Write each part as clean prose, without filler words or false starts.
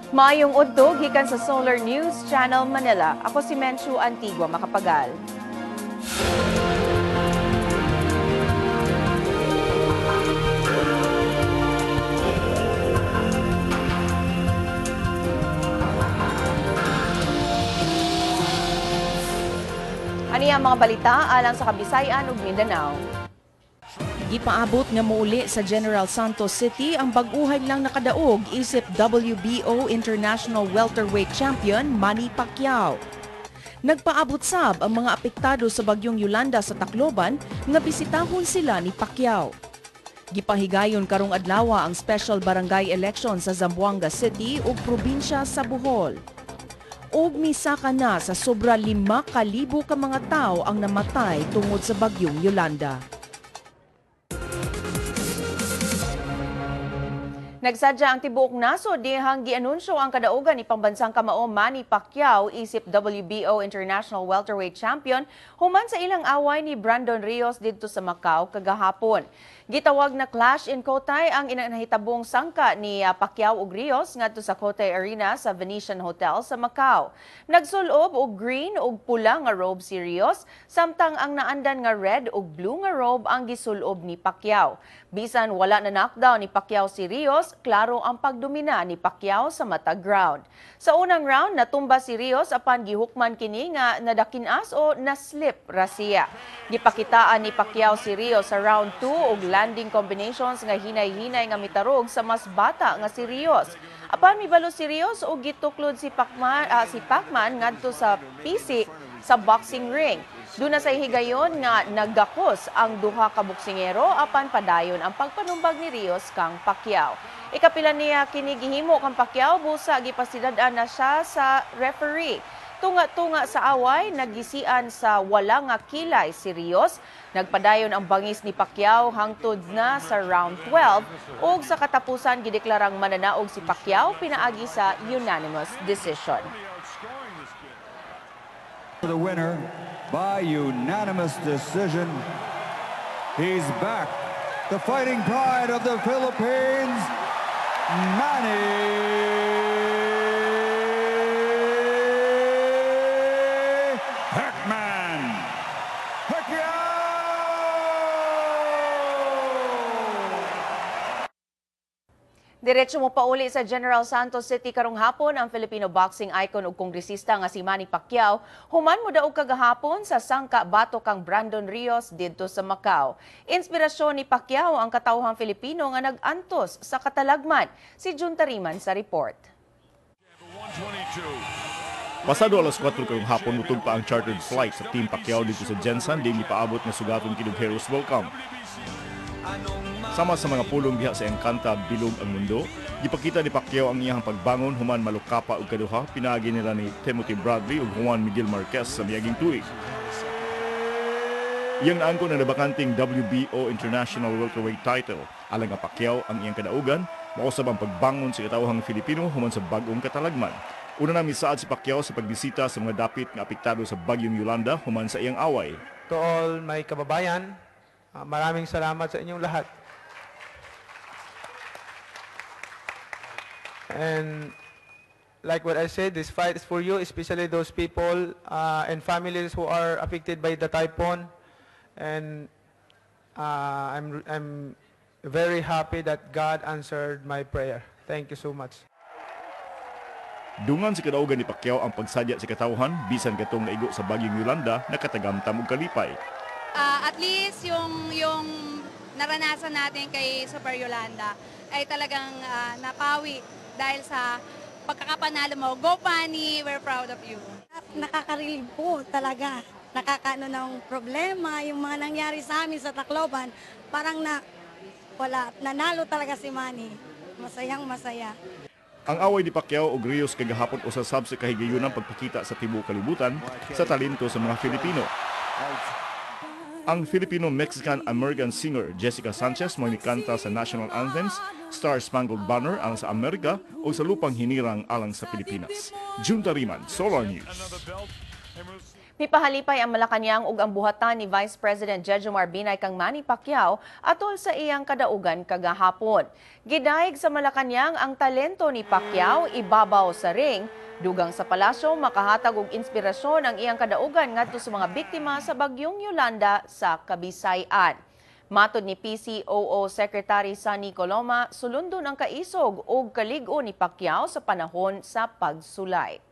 Maayong udto gikan sa Solar News Channel Manila. Ako si Menchu Antigua Makapagal. Ani ang mga balita alang sa Kabisayan ug Mindanao. Gipaabot nga muuli sa General Santos City ang bag-uhay lang nakadaog isip WBO International Welterweight Champion Manny Pacquiao. Nagpaabot sab ang mga apektado sa bagyong Yolanda sa Tacloban nga bisitahon sila ni Pacquiao. Gipahigayon karong adlaw ang special barangay election sa Zamboanga City ug probinsya sa Bohol. Ug misaka na sa sobra 5,000 ka mga tawo ang namatay tungod sa bagyong Yolanda. Nagsadya ang tibuok nasod dihang gianunsyo ang kadaugan ni pambansang kamao Manny Pacquiao isip WBO International Welterweight Champion human sa ilang away ni Brandon Rios didto sa Macau kagahapon. Gitawag na clash in Kotay ang inahitabong sangka ni Pacquiao ug Rios ngadto sa Kotay Arena sa Venetian Hotel sa Macau. Nagsulob og green ug pula nga robe si Rios samtang ang naandan nga red ug blue nga robe ang gisulob ni Pacquiao. Bisan wala na knockdown ni Pacquiao si Rios, klaro ang pagdomina ni Pacquiao sa matag round. Sa unang round, natumba si Rios apan gihukman kini nga nadakinas o naslip ra siya. Gipakitaan ni Pacquiao si Rios sa round 2 og landing combinations nga hinay-hinay nga mitarog sa mas bata nga si Rios. Apan mibalo si Rios og gituklod si Pacman ngadto sa PC sa boxing ring. Doon na sa higayon nga naggakos ang duha ka boksingero apan padayon ang pagpanumbag ni Rios kang Pacquiao. Ikapila niya kini gihimo kang Pacquiao busa gipasidad-an na siya sa referee. Tunga-tunga sa away, nagisian sa wala nga kilay si Rios. Nagpadayon ang bangis ni Pacquiao hangtod na sa round 12 ug sa katapusan gideklarang mananaog si Pacquiao pinaagi sa unanimous decision. The winner by unanimous decision. He's back, the fighting pride of the Philippines, Manny Pacman Pacquiao! Diretso mo pauli sa General Santos City karong hapon ang Filipino boxing icon ug kongresista nga si Manny Pacquiao human mo daog kagahapon sa sangka batok kang Brandon Rios didto sa Macau. Inspirasyon ni Pacquiao ang katawhang Filipino nga nag-antos sa katalagman. Si Jun Tariman sa report. Pasado alas 4 karong hapon mutug pa ang chartered flight sa Team Pacquiao didto sa Gensan din gipaabot nga sugaton kinog Heroes Welcome. Sama sa mga pulong diha sa iyang kanta Bilog ang Mundo, gipakita ni Pacquiao ang iyang pagbangon human malukapa og kaduha pinaagi nila ni Timothy Bradley ug Juan Miguel Marquez sa miaging tuig. Iyang naangkon ang nabakanting WBO International Welterweight title. Alang nga Pacquiao ang iyang kadaugan, mausab ang pagbangon sa katawhang Filipino human sa bag-ong katalagman. Una na misaad si Pacquiao sa pagbisita sa mga dapit nga apektado sa bagyong Yolanda human sa iyang away. To all my kababayan, maraming salamat sa inyong lahat. And like what I said, this fight is for you, especially those people and families who are affected by the typhoon. And I'm very happy that God answered my prayer. Thank you so much. Dungan sa kadaugan ni Pacquiao ang pagsadya sa katawhan bisan katong naigo sa bagyong Yolanda nakatagamtam og kalipay. At least yung naranasan natin kay Super Yolanda ay talagang napawi dahil sa pagkakapanalo mo. Go Manny, we're proud of you. Nakaka-relieve po talaga. Nakakaano ng problema, yung mga nangyari sa amin sa Tacloban, parang wala, nanalo talaga si Manny. Masayang masaya. Ang away ni Pacquiao og Rios kagahapon usa sab sa kahigayunan pagpakita sa tibuok kalibutan sa talento sa mga Filipino. Ang Filipino-Mexican-American singer Jessica Sanchez mo mikanta sa national anthems Star Spangled Banner ang sa Amerika o sa lupang hinirang alang sa Pilipinas. Jun Tariman, Solar News. Mipahalipay ang Malacañang ug ang buhatan ni Vice President Jejomar Binay kang Manny Pacquiao atol sa iyang kadaugan kagahapon. Gidayeg sa Malacañang ang talento ni Pacquiao ibabaw sa ring. Dugang sa palasyo, makahatag og inspirasyon ang iyang kadaugan ngadto sa mga biktima sa bagyong Yolanda sa Kabisay-an. Matod ni PCOO Secretary Sonny Coloma, sulundon ang kaisog ug kalig-on ni Pacquiao sa panahon sa pagsulay.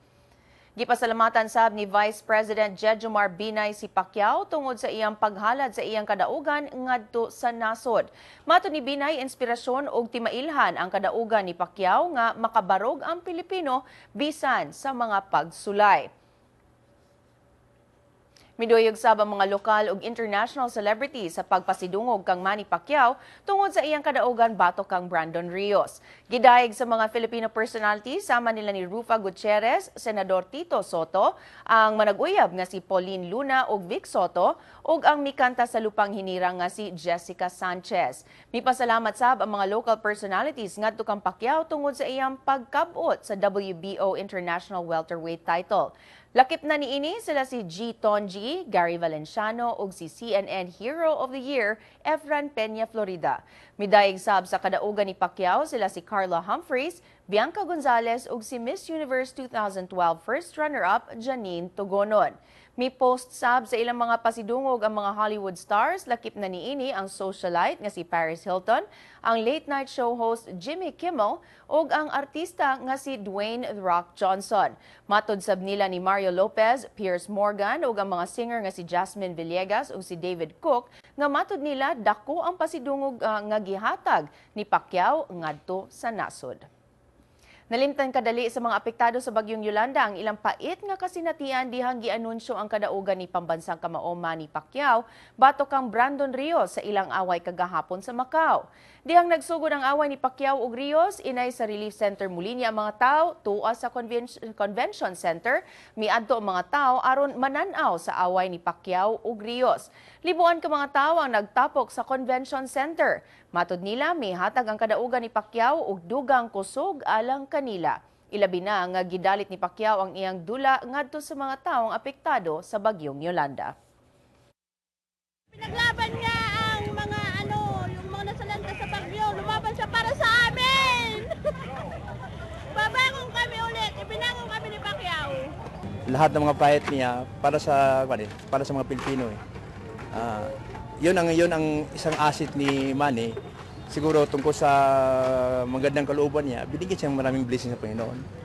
Gipasalamatan sab ni Vice President Jejomar Binay si Pacquiao tungod sa iyang paghalad sa iyang kadaugan ngadto sa nasod. Matod ni Binay, inspirasyon og timailhan ang kadaugan ni Pacquiao nga makabarog ang Pilipino bisan sa mga pagsulay. Miduyog sab ang mga lokal ug international celebrities sa pagpasidungog kang Manny Pacquiao tungod sa iyang kadaugan batok kang Brandon Rios. Gidayeg sa mga Filipino personalities sama nila ni Rufa Gutierrez, Senador Tito Sotto, ang manag-uyab nga si Pauleen Luna ug Vic Sotto ug ang mikanta sa Lupang Hinirang nga si Jessica Sanchez. Mipasalamat sab ang mga local personalities ngadto kang Pacquiao tungod sa iyang pagkab-ot sa WBO International Welterweight title. Lakip na niini sila si G. Tonji, Gary Valenciano ug si CNN Hero of the Year Efran Peña Florida. Midayeg sab sa kadaugan ni Pacquiao sila si Carla Humphreys, Bianca Gonzalez ug si Miss Universe 2012 first runner-up Janine Tugonon. Mi-post sab sa ilang mga pasidungog ang mga Hollywood stars, lakip na niini ang socialite nga si Paris Hilton, ang late night show host Jimmy Kimmel ug ang artista nga si Dwayne The Rock Johnson. Matod sab nila ni Mario Lopez, Piers Morgan ug ang mga singer nga si Jasmine Villegas ug si David Cook nga matod nila dako ang pasidungog nga gihatag ni Pacquiao ngadto sa nasod. Nalimtan kadali sa mga apektado sa bagyong Yolanda ang ilang pait nga kasinatian dihang gianunsyo ang kadaugan ni pambansang kamao Manny Pacquiao batok kang Brandon Rios sa ilang away kagahapon sa Macau. Dihang nagsugod ang away ni Pacquiao ug Rios, inay sa Relief Center mulinya ang mga tao tuwa sa Convention Center, miadto ang mga tao aron manan-aw sa away ni Pacquiao ug Rios. Libuan ka mga tao ang nagtapok sa Convention Center. Matod nila, mihatag ang kadaugan ni Pacquiao og dugang kusog alang kanila. Ilabi na nga gidalit ni Pacquiao ang iyang dula ngadto sa mga taong apektado sa bagyong Yolanda. Pinaglaban niya ang mga yung mga nasalanta sa bagyo, lumaban siya para sa amin. Babangon kami ulit, ibinangon kami ni Pacquiao. Lahat ng mga fight niya para sa mga Pilipino eh. Yun ang isang asset ni Manny. Siguro tungkol sa magandang kalooban niya, binigyan siyang maraming blessing sa Panginoon.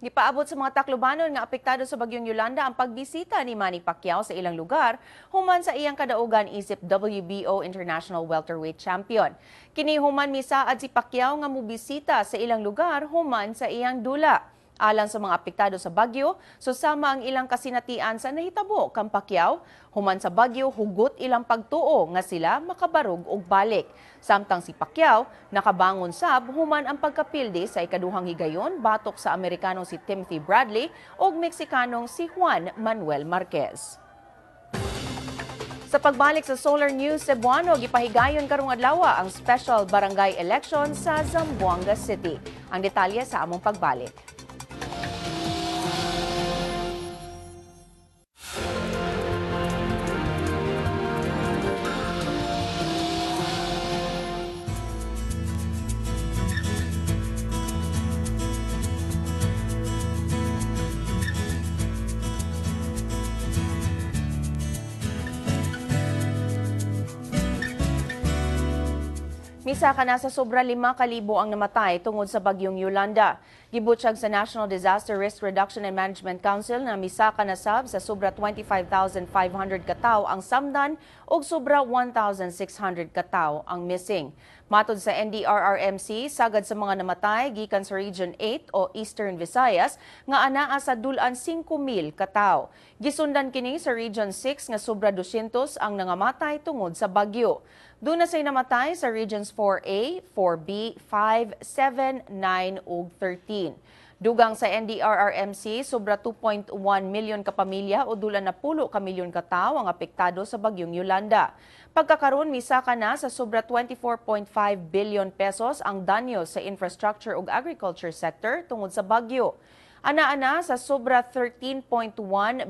Gipaabot sa mga Taclobanon nga apektado sa bagyong Yolanda ang pagbisita ni Manny Pacquiao sa ilang lugar human sa iyang kadaugan isip WBO International Welterweight Champion. Kini human misaad si Pacquiao nga mobisita sa ilang lugar human sa iyang dula. Alang sa mga apektado sa bagyo, susama ang ilang kasinatian sa nahitabo kang Pacquiao. Human sa bagyo, hugot ilang pagtuo nga sila makabarog og balik. Samtang si Pacquiao, nakabangon sab human ang pagkapildi sa ikaduhang higayon batok sa Amerikanong si Timothy Bradley ug Mexikanong si Juan Manuel Marquez. Sa pagbalik sa Solar News Cebuano, gipahigayon karong adlaw ang special barangay election sa Zamboanga City. Ang detalye sa among pagbalik. Misaka na sa sobra 5,000 ang namatay tungod sa bagyong Yolanda. Gibutyag sa National Disaster Risk Reduction and Management Council na misaka na sab sa sobra 25,500 katawo ang samdan ug sobra 1,600 katawo ang missing. Matod sa NDRRMC, sagad sa mga namatay gikan sa Region 8 o Eastern Visayas nga anaa sa dulan 5,000 katawo. Gisundan kini sa Region 6 nga sobra 200 ang nangamatay tungod sa bagyo. Doon na say namatay sa Regions 4A, 4B, 5, 7, 9 ug 13. Dugang sa NDRRMC, sobra 2.1 milyon kapamilya o dulan na 10 ka milyon katawo ang apektado sa bagyong Yolanda. Pagkakaroon, misaka na sa sobra 24.5 billion pesos ang danyo sa infrastructure ug agriculture sector tungod sa bagyo. Ana-ana sa sobra 13.1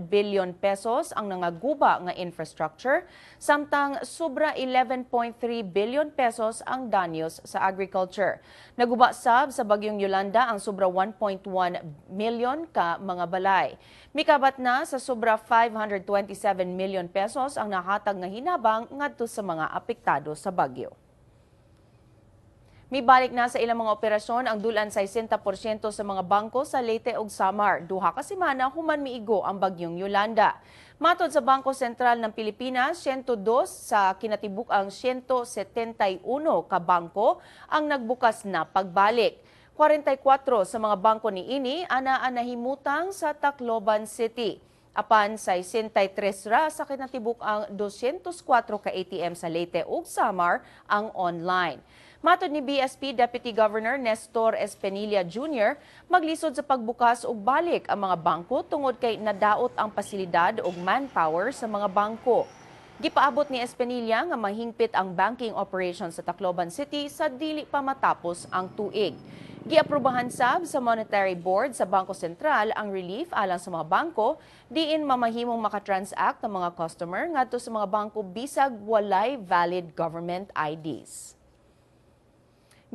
billion pesos ang nangaguba nga infrastructure, samtang sobra 11.3 billion pesos ang danyos sa agriculture. Naguba sab sa bagyong Yolanda ang sobra 1.1 million ka mga balay. Mikabat na sa sobra 527 million pesos ang nahatag nga hinabang ngadto sa mga apektado sa bagyo. Mibalik na sa ilang mga operasyon ang dul-an 60% sa mga bangko sa Leyte ug Samar, 2 ka semana human miigo ang bagyong Yolanda. Matod sa Bangko Sentral ng Pilipinas, 102 sa kinatibuk-ang 171 ka bangko ang nagbukas na pagbalik. 44 sa mga bangko niini anaa nahimutang sa Tacloban City. Apan 63 ra sa kinatibuk-ang 204 ka ATM sa Leyte ug Samar ang online. Matod ni BSP Deputy Governor Nestor Espenilla Jr., maglisod sa pagbukas og balik ang mga bangko tungod kay nadaot ang pasilidad ug manpower sa mga bangko. Gipaabot ni Espenilla nga mahingpit ang banking operation sa Tacloban City sa dili pa matapos ang tuig. Giaprobahan sab sa Monetary Board sa Bangko Sentral ang relief alang sa mga bangko diin mamahimong makatransact ang mga customer ngadto sa mga bangko bisag walay valid government IDs.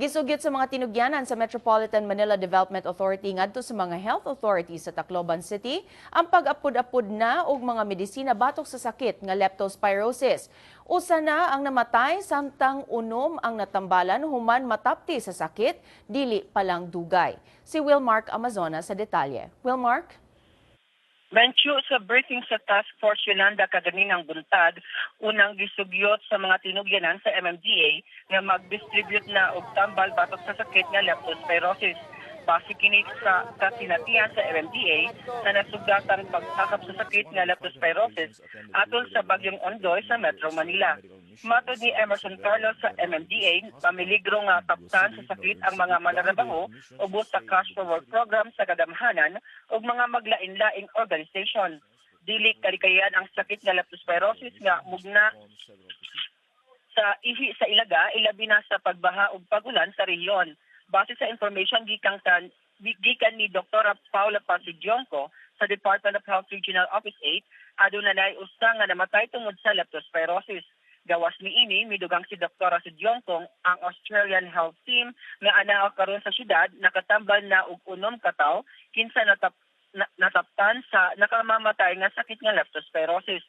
Gisugyot sa mga tinugyanan sa Metropolitan Manila Development Authority ngadto sa mga health authorities sa Tacloban City ang pag-apod-apod na og mga medisina batok sa sakit nga leptospirosis. Usa na ang namatay samtang 6 ang natambalan human matapti sa sakit dili pa lang dugay. Si Wilmark Amazona sa detalye. Wilmark? Mencho, sa briefing sa Task Force Yolanda kaganinang buntag, unang gisugyot sa mga tinugyanan sa MMDA nga mag-distribute na og tambal batok sa sakit nga leptospirosis. Base kini sa kasinatian sa MMDA sa nasugatang pagtakap sa sakit nga leptospirosis atol sa bagyong Ondoy sa Metro Manila. Matod ni Emerson Carlos sa MMDA, pamiligro nga kaptan sa sakit ang mga manarabaho ubos sa Cash for Work program sa kagamhanan ug mga maglain-laing organization. Dili kalikayan ang sakit nga leptospirosis nga mugna sa ihi sa ilaga, ilabi na sa pagbaha ug pagulan sa rehiyon. Base sa information gikan ni Dr. Paula Pasigionco sa Department of Health Regional Office 8, aduna nay usa nga namatay tungod sa leptospirosis. Gawas niini, midugang si Dr. Sidioncong ang Australian Health Team nga anaa karon sa syudad nakatambal na og 6 ka tawo kinsa nataptan sa nakamamatay nga sakit nga leptospirosis.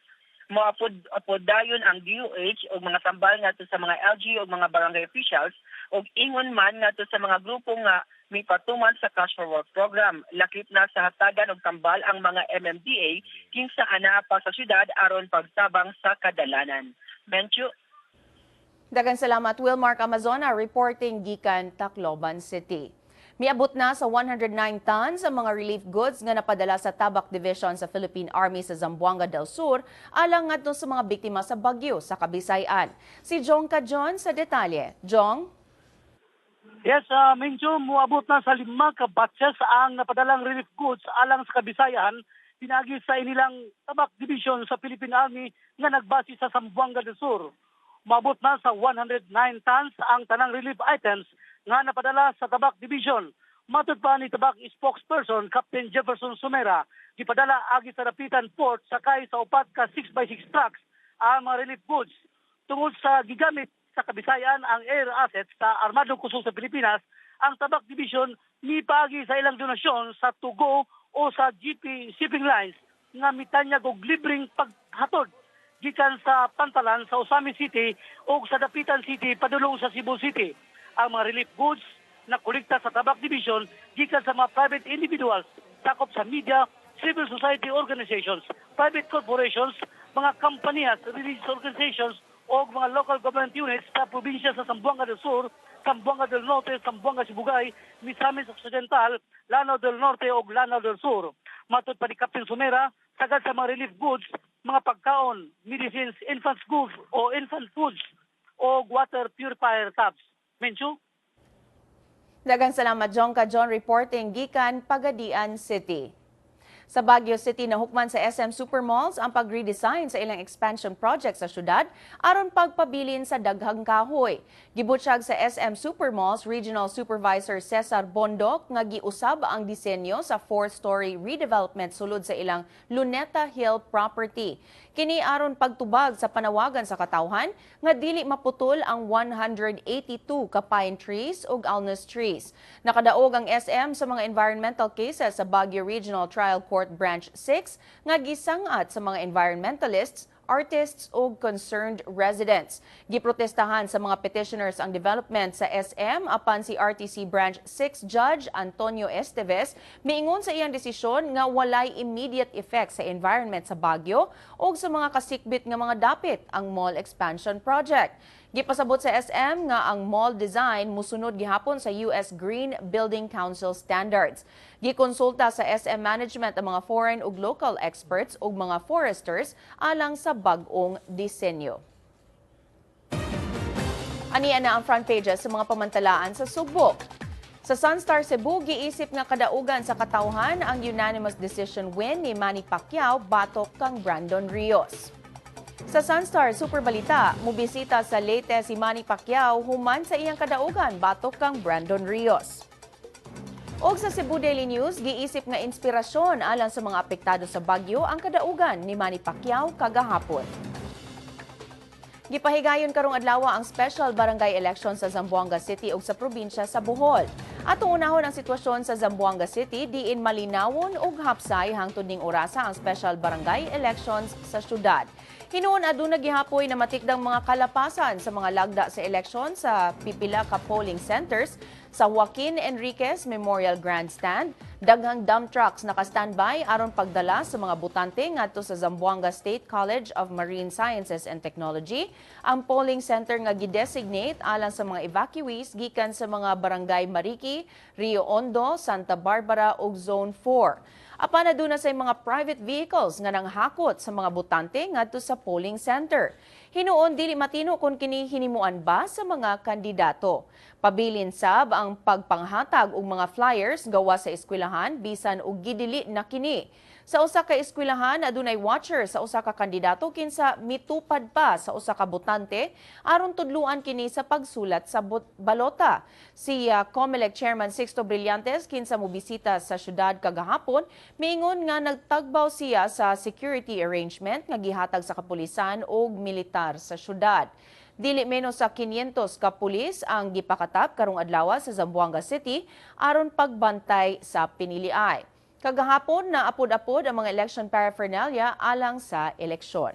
Moapod apod dayon ang DOH og mga tambal ngadto sa mga LG ug mga barangay officials ug ingon man ngadto sa mga grupo nga mipatuman sa Cash for Work program. Lakip na sa hatagan og tambal ang mga MMDA kinsa anaa pa sa syudad aron pagtabang sa kadalanan. Mencho. Daghang salamat, Wilmark Amazona, reporting gikan Tacloban City. Miabot na sa 109 tons ang mga relief goods nga napadala sa Tabak Division sa Philippine Army sa Zamboanga del Sur alang ngadto sa mga biktima sa bagyo sa Kabisayan. Si Jong Kajon sa detalye. Jong? Yes, medyo muabot na sa 5 ka batches ang napadalang relief goods alang sa Kabisayan pinagi sa inilang Tabak Division sa Philippine Army nga nagbase sa Zamboanga del Sur. Muabot na sa 109 tons ang tanang relief items nga napadala sa Tabak Division. Matod pa ni Tabak spokesperson Captain Jefferson Sumera, gipadala agi sa Dapitan Port sakay sa upat ka 6x6 trucks ang mga relief goods. Tungod sa gigamit sa Kabisayan ang air assets sa Armadong Kusog sa Pilipinas, ang Tabak Division mipaagi sa ilang donasyon sa 2GO o sa GP Shipping Lines nga mitanyag og libreng paghatod gikan sa pantalan sa Ozamiz City o sa Dapitan City padulong sa Cebu City. Ang mga relief goods na kolekta sa Tabak Division gikan sa mga private individuals, sakop sa media, civil society organizations, private corporations, mga kompanyas, religious organizations o mga local government units sa probinsya sa Zamboanga del Sur, Zamboanga del Norte, Zamboanga Sibugay, Misamis Occidental, Lanao del Norte o Lanao del Sur. Matod pa ni Captain Sumera, sagad sa mga relief goods, mga pagkaon, medicines, infant goods o infant foods o water purifier tabs. Menchu? Daghang salamat, Jong Kajon, reporting gikan Pagadian City. Sa Baguio City, nahukman sa SM Supermalls ang pag-redesign sa ilang expansion project sa syudad aron pagpabilin sa daghang kahoy. Gibutyag sa SM Supermalls Regional Supervisor Cesar Bondok nga giusab ang disenyo sa four-story redevelopment sulod sa ilang Luneta Hill property. Kini aron pagtubag sa panawagan sa katawhan nga dili maputol ang 182 ka pine trees ug alnus trees. Nakadaog ang SM sa mga environmental cases sa Baguio Regional Trial Court Branch 6 nga gisangat sa mga environmentalists, artists ug concerned residents. Giprotestahan sa mga petitioners ang development sa SM, apan si RTC Branch 6 Judge Antonio Esteves miingon sa iyang desisyon nga walay immediate effect sa environment sa Baguio ug sa mga kasikbit nga mga dapit ang mall expansion project. Gipasabot sa SM nga ang mall design musunod gihapon sa US Green Building Council standards. Gikonsulta sa SM management ang mga foreign ug local experts ug mga foresters alang sa bag-ong disenyo. Ania na ang front pages sa mga pamantalaan sa Sugbo. Sa Sunstar Cebu, giisip nga kadaugan sa katawhan ang unanimous decision win ni Manny Pacquiao batok kang Brandon Rios. Sa Sunstar Super Balita, mubisita sa Leyte si Manny Pacquiao human sa iyang kadaugan batok kang Brandon Rios. Og sa Cebu Daily News, giisip nga inspirasyon alang sa mga apektado sa bagyo ang kadaugan ni Manny Pacquiao kagahapon. Gipahigayon karong adlaw ang special barangay election sa Zamboanga City ug sa probinsya sa Bohol. Atong unahon ang sitwasyon sa Zamboanga City, diin malinawon ug hapsay hangtod ning orasa ang special barangay elections sa syudad. Hinuon aduna gihapoy na matikdang mga kalapasan sa mga lagda sa eleksyon sa pipila ka polling centers. Sa Joaquin Enriquez Memorial Grandstand, daghang dump trucks naka-standby aron pagdala sa mga botante ngadto sa Zamboanga State College of Marine Sciences and Technology, ang polling center nga gidesignate alang sa mga evacuees gikan sa mga barangay Mariki, Rio Hondo, Santa Barbara ug Zone 4. Apan aduna say mga private vehicles nga nanghakot sa mga botante ngadto sa polling center. Hinuon dili matino kung kini hinimuan ba sa mga kandidato. Pabilin sab ang pagpanghatag og mga flyers gawa sa eskwelahan bisan og gidili na kini. Sa usa ka eskwelahan, adunay watcher sa usa ka kandidato kinsa mitupad pa sa usa ka botante aron tudluan kini sa pagsulat sa balota. Si COMELEC Chairman Sixto Brillantes, kinsa mobisita sa syudad kagahapon, miingon nga nagtagbaw siya sa security arrangement nga gihatag sa kapulisan ug militar sa syudad. Dili menos sa 500 ka pulis ang gipakatap karong adlaw sa Zamboanga City aron pagbantay sa piniliay. Kagahapon na apod-apod ang mga election paraphernalia alang sa eleksyon.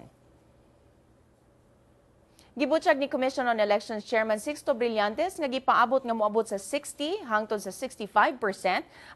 Gibutyag ni Commission on Elections Chairman Sixto Brillantes nga gipaabot nga moabot sa 60 hangtod sa 65%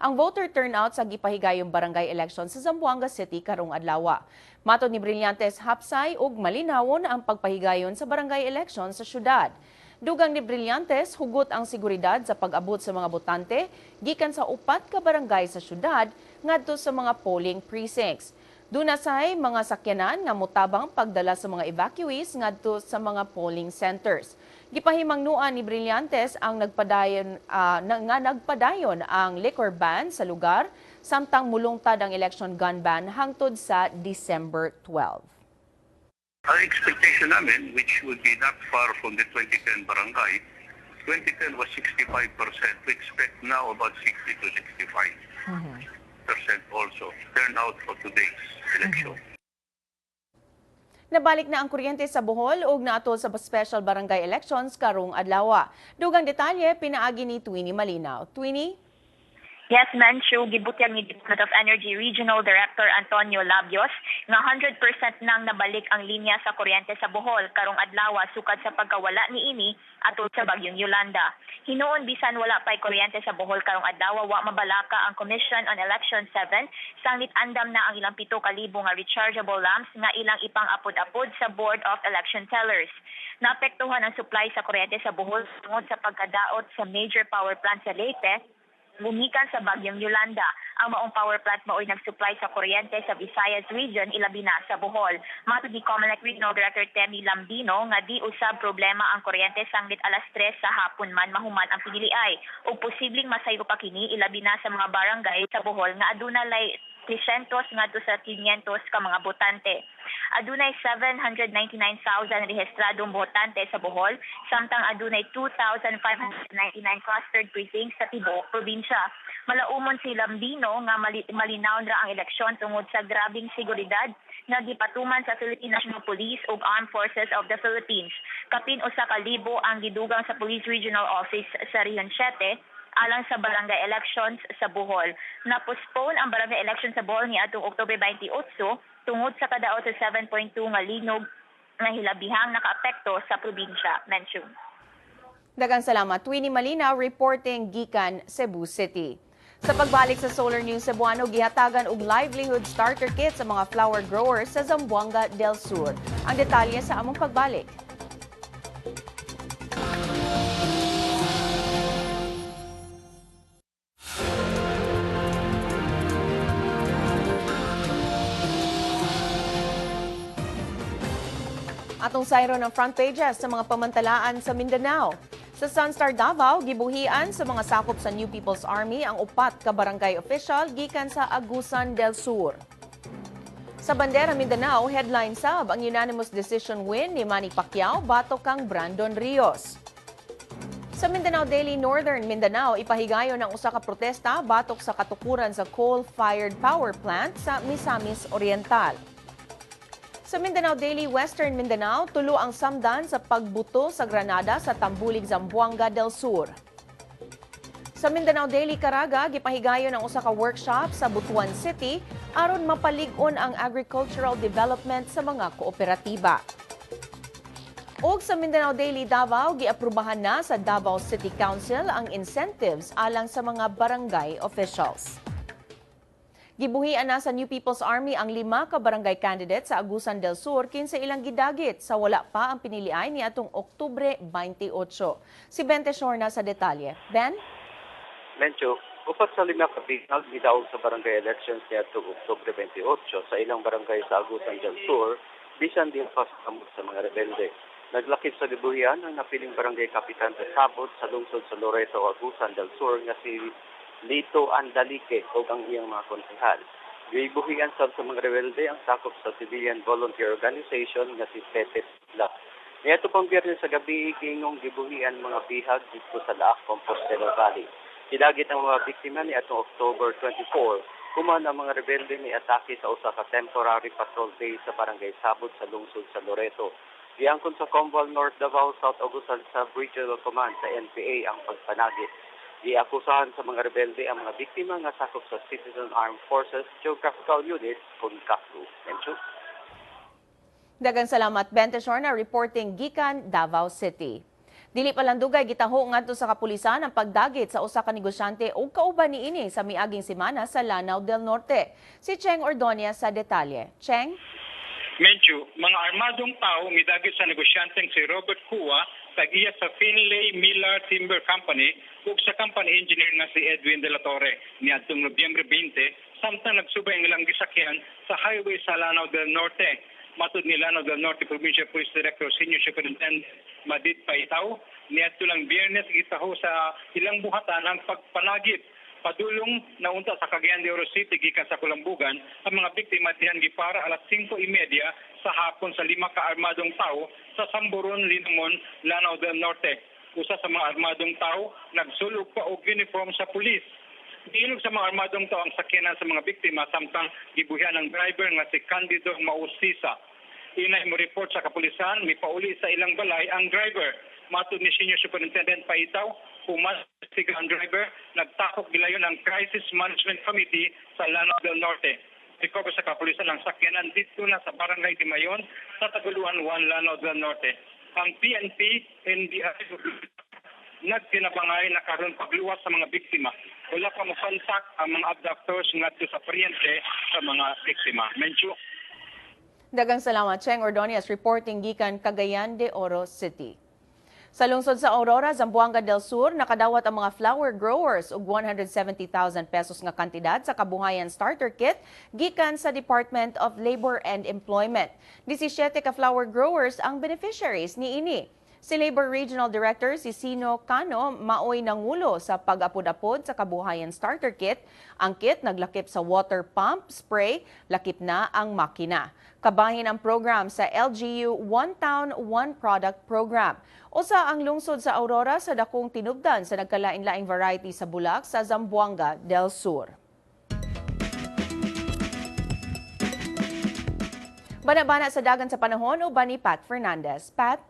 ang voter turnout sa gipahigayong barangay election sa Zamboanga City karong adlaw. Matod ni Brillantes, hapsay ug malinawon ang pagpahigayon sa barangay election sa syudad. Dugang ni Brillantes, hugot ang seguridad sa pag-abot sa mga botante gikan sa 4 ka barangay sa syudad ngadto sa mga polling precincts. Duna say mga sakyanan nga motabang pagdala sa mga evacuees ngadto sa mga polling centers. Gipahimangnuan ni Brillantes ang nagpadayon ang liquor ban sa lugar samtang mulungtad ang election gun ban hangtod sa December 12. Our expectation namin, which would be not far from the 2010 barangay, 2010 was 65%. We expect now about 60 to 65% also turnout for today's election. Nabalik na ang kuryente sa Bohol ug naatol sa special barangay elections karong adlaw. Dugang detalye pinaagi ni Twinnie Malinaw. Twinnie? Yes, Menchu, gibutyag ni Department of Energy Regional Director Antonio Labios nga 100% nang nabalik ang linya sa kuryente sa Bohol karong adlaw sukad sa pagkawala niini atol sa bagyong Yolanda. Hinuon bisan wala pay kuryente sa Bohol karong adlaw, wa mabalaka ang Commission on Election 7 sanglit andam na ang ilang 7,000 nga rechargeable lamps nga ilang ipang-apod-apod sa Board of Election Tellers. Naapektuhan ang supply sa kuryente sa Bohol tungod sa pagkadaot sa major power plant sa Leyte gumikan sa bagyong Yolanda. Ang maong power plant maoy nagsupply sa kuryente sa Visayas region, ilabi na sa Bohol. Matod ni COMELEC Regional Director Temi Lambino nga di usab problema ang kuryente sanglit 3:00 sa hapon man mahuman ang piniliay. Ug posibleng masayo pa kini ilabi na sa mga barangay sa Bohol nga aduna lay 300 ngadto sa 500 ka mga botante. Adunay 799,000 rehistradong botante sa Bohol, samtang adunay 2,599 clustered precincts sa tibuok probinsya. Malaumon si Lambino nga malinaw ra ang eleksyon tungod sa grabeng seguridad nga gipatuman sa Philippine National Police ug Armed Forces of the Philippines. Kapin 1,000 ang gidugang sa Police Regional Office sa Region 7 alang sa barangay elections sa Bohol. Na-postpone ang barangay election sa Bohol niadtong Oktubre 28 tungod sa kadaot sa 7.2 nga linog nga hilabihang nakaapekto sa probinsya. Menchu. Daghang salamat, Twinnie Malinaw reporting gikan Cebu City. Sa pagbalik sa Solar News Cebuano, gihatagan og livelihood starter kit sa mga flower growers sa Zamboanga del Sur. Ang detalye sa among pagbalik. Atong sayro ng front pages sa mga pamantalaan sa Mindanao. Sa Sunstar Davao, gibuhian sa mga sakop sa New People's Army ang 4 ka barangay official gikan sa Agusan del Sur. Sa Bandera Mindanao, headline sab ang unanimous decision win ni Manny Pacquiao batok kang Brandon Rios. Sa Mindanao Daily Northern Mindanao, ipahigayon ang usa ka protesta batok sa katukuran sa coal-fired power plant sa Misamis Oriental. Sa Mindanao Daily Western Mindanao, tulo ang samdan sa pagbuto sa granada sa Tambulig, Zamboanga del Sur. Sa Mindanao Daily Caraga, gipahigayon ang usa ka workshop sa Butuan City aron mapalig-on ang agricultural development sa mga kooperatiba. Ug sa Mindanao Daily Davao, giaprubahan na sa Davao City Council ang incentives alang sa mga barangay officials. Gibuhian na sa New People's Army ang 5 ka barangay candidate sa Agusan del Sur kinsa ilang gidagit sa wala pa ang piniliay niadtong Oktubre 28. Si Ben Teshorna sa detalye. Ben? Mencho, 4 sa 5 ka bihag midaog sa barangay elections niadtong Oktubre 28 sa ilang barangay sa Agusan del Sur, bisan din pa sa kamot sa mga rebelde. Naglakip sa gibuhian ang napiling barangay kapitan sa Sabot sa lungsod sa Loreto, Agusan del Sur nga si Lito Andalike o ang iyang mga konsehal. Gibuhian sab sa mga rebelde ang sakop sa Civilian Volunteer Organization nga si Pepe La. Niadto pang Biyernes sa gabi giingong gibuhian mga bihag didto sa Laak, Compostela Valley. Gidagit ang mga biktima niadtong October 24 human ang mga rebelde ni atake sa usa ka temporary patrol base sa barangay Sabot sa lungsod sa Loreto. Giangkon sa Comval North Davao South Agusan sa Regional Command sa NPA ang pagpanagit. Giakusahan sa mga rebelde ang mga biktima nga sakop sa Citizen Armed Forces Geographical Unit CONCAFU. Mencho. Daghang salamat, Ben Teshorna reporting gikan Davao City. Dili pa lang dugay gitaho ngadto sa kapulisan ang pagdagit sa usa ka negosyante ug kauban niini sa miaging semana sa Lanao del Norte. Si Cheng Ordonia sa detalye. Cheng? Menchu, mga armadong tao midagit sa negosyanteng si Robert Cua tag-iya sa Finlay Miller Timber Company ug sa company engineer nga si Edwin De La Torre niadtong Nobyembre 20 samtang nagsubay ang ilang gisakyan sa highway sa Lanao del Norte. Matud ni Lanao del Norte Provincial Police Director Senior Superintendent Madid Paitaw, niadto lang Biyernes gitaho sa ilang buhatan ang pagpanagit. Padulong naunta sa Cagayan de Oro City gikan sa Kulambugan, ang mga biktima dihan gipara alas 5:30 sa hapon sa 5 ka armadong tao sa Samburon, Linamon, Lanao del Norte. Usa sa mga armadong tao nagsulog pa og uniform sa pulis. Giinog sa mga armadong tao ang sakyanan sa mga biktima samtang gibuhian ang driver nga si Candido Mausisa. Inay mo report sa kapulisan, mipauli sa ilang balay ang driver. Matud ni Senior Superintendent Paitaw, humasig ang driver, nagtakok gilayon ang Crisis Management Committee sa Lanao del Norte. Recover sa kapulisan ang sakyanan dito na sa Barangay Dimayon sa Taguluan 1, Lanao del Norte. Ang PNP, NBI, nagtinabangay na karon pagluwas sa mga biktima. Wala pa mokontak ang mga abductors ngadto sa paryente sa mga biktima. Menchu. Daghang salamat, Cheng Ordonez reporting gikan Cagayan de Oro City. Sa lungsod sa Aurora, Zamboanga del Sur, nakadawat ang mga flower growers og 170,000 pesos nga kantidad sa Kabuhayan Starter Kit gikan sa Department of Labor and Employment. 17 ka flower growers ang beneficiaries niini. Si Labor Regional Director si Sino Cano maoy nangulo sa pag-apod-apod sa Kabuhayan Starter Kit. Ang kit naglakip sa water pump, spray, lakip na ang makina. Kabahin ang program sa LGU One Town, One Product Program. Usa ang lungsod sa Aurora sa dakong tinubdan sa nagkalain-laing variety sa bulak sa Zamboanga del Sur. Bana-bana sa dagan sa panahon uban ni Pat Fernandez. Pat?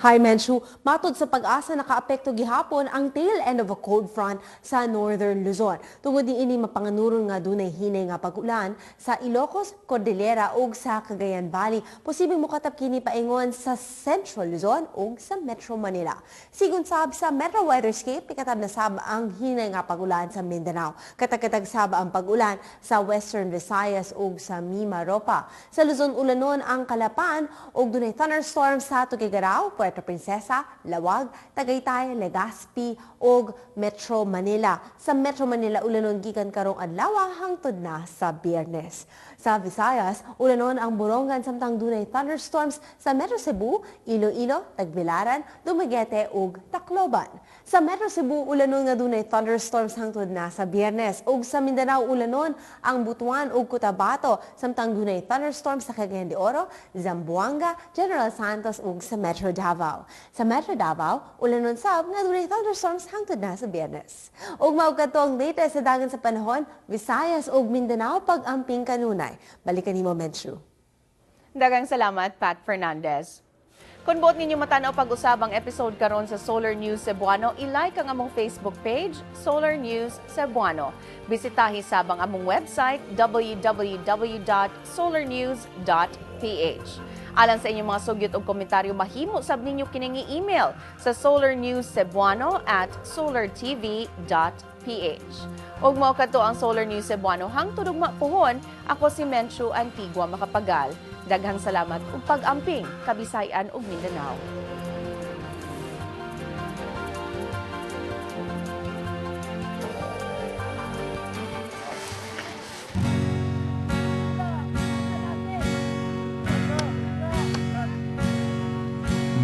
Hi Menchu, matod sa Pag-asa nakaapekto gihapon ang tail end of a cold front sa Northern Luzon. Tungod niini mapanganuron nga dunay hinay nga pag-ulan sa Ilocos, Cordillera ug sa Cagayan Valley. Posibleng mokatap kini paingon sa Central Luzon ug sa Metro Manila. Sigon sab sa Metro Weatherscape, ikatab na sab ang hinay nga pag-ulan sa Mindanao. Katag-katag sab ang pag-ulan sa Western Visayas ug sa Mimaropa. Sa Luzon ulanon ang Kalapan ug dunay thunderstorm sa Tuguegarao, Puerto Princesa, Laoag, Tagaytay, Legazpi ug Metro Manila. Sa Metro Manila ulanon gikan karong adlaw hangtod na sa Biyernes. Sa Visayas, ulanon ang Borongan samtang dunay thunderstorms sa Metro Cebu, Iloilo, Tagbilaran, Dumaguete ug Tacloban. Sa Metro Cebu ulanon nga dunay thunderstorms hangtod na sa Biyernes ug sa Mindanao ulanon ang Butuan ug Cotabato samtang dunay thunderstorms sa Cagayan de Oro, Zamboanga, General Santos ug sa Metro Davao. Sa Metro Davao, ulanon sab nga dunay thunderstorms hangtod na sa Biyernes. Ug mao kadto ang latest sa dagan sa panahon, Visayas ug Mindanao pag-amping kanunay. Balikan nimo, Menchu. Daghang salamat, Pat Fernandez. Kung buot ninyo matanaw pag-usab ang episode karon sa Solar News Cebuano, i-like ang among Facebook page, Solar News Cebuano. Bisitahi sab ang among website, www.solarnews.ph. Alang sa inyong mga sugyot o komentaryo, mahimo sab ninyo kining i-email sa solarnewscebuano@solartv.ph. Ug mao kadto ang Solar News Cebuano hangtod ugma puhon, ako si Menchu Antigua Macapagal. Daghang salamat ug pag-amping Kabisayan ug Mindanao.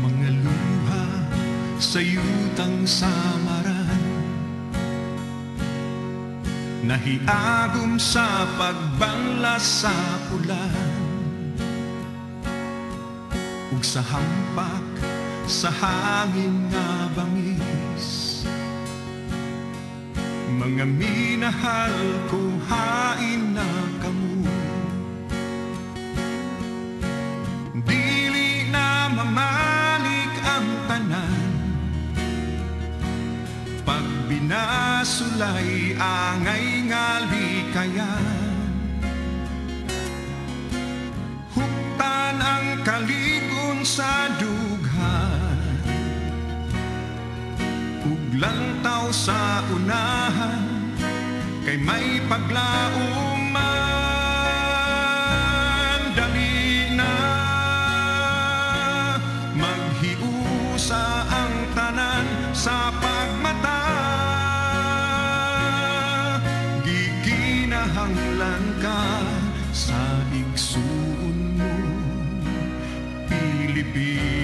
Mga luha sa yutang samaran, nahiagom sa pagbangla sa pulan, ug sa hampak sa hangin nga bangis. Mga minahal ko, hain na kamo. Dili na mamalik ang tanan, pag binasulay angay nga likayan. Huktan ang kaligon sa dughan, ug lantaw sa unahan, kay may paglaom man. Dali na maghiusa ang tanan sa pagmata, gikinahanglan ka sa igsuon mo, Pilipinas.